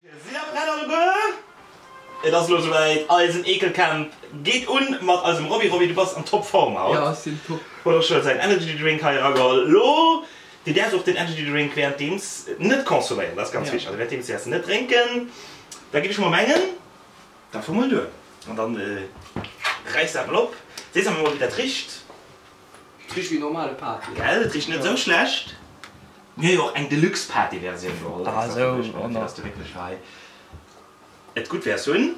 Sidd der prett alleguer? Et ass elo souwäit, eisen Eekelcamp geet un mat eisem Roby. Roby, du bass an top Form haut. Jo, ech sinn top. Huet och scho säin Energy Drink hei erageholl. Elo, du däerfs och den Energy Drink währenddeems net consomméieren, dat ass ganz wichteg. Also währenddeems däerfs de net drénken. Da giff ech mol mengen, da fuer mol duer an dann räiss dat mol op. Sees mer mol wéi dat richt. Et richt wéi normale Pâté. Gell, et richt net esou schlecht. Mir hu jo och eng Deluxe Pâté Versioun geholl, Ah esou, fir dass du wierklech hei et gutt wäers hunn.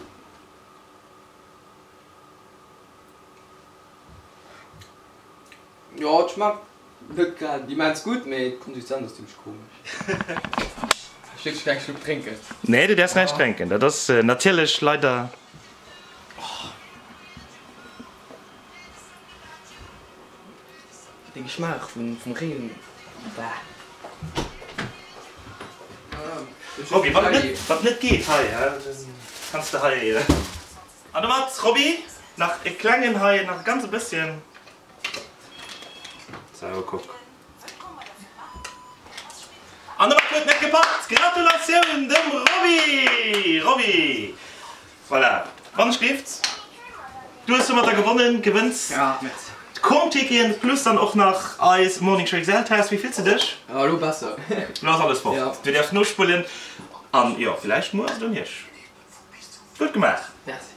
Jo, et schmaacht net grad immens gutt, mee d'Konsistenz ass zimmlech komesch. Ech wierklech keng Schlupp drénken. Nee, du däerfs näischt drénken, dat ass natierlech leider. De Geschmaach vum Reen, bah. Roby, wann et net, wann et net geet hei, kanns de hei. An domat, Roby, nach e klengen hei, nach e ganz e bësschen. Sou, kuck. An domat huet net gepackt! Gratulatioun dem Roby! Roby, voilà, wann ech gelift, du hues domatter gewonnen, gewënns d'Cornticketen plus dann och nach eis Morning Show XL Taass. Wéi fills de dech? Jo, elo besser. Elo ass alles fort, du däerfs nospullen an jo, villäicht muer ass et un iech. Gutt gemaach! Merci.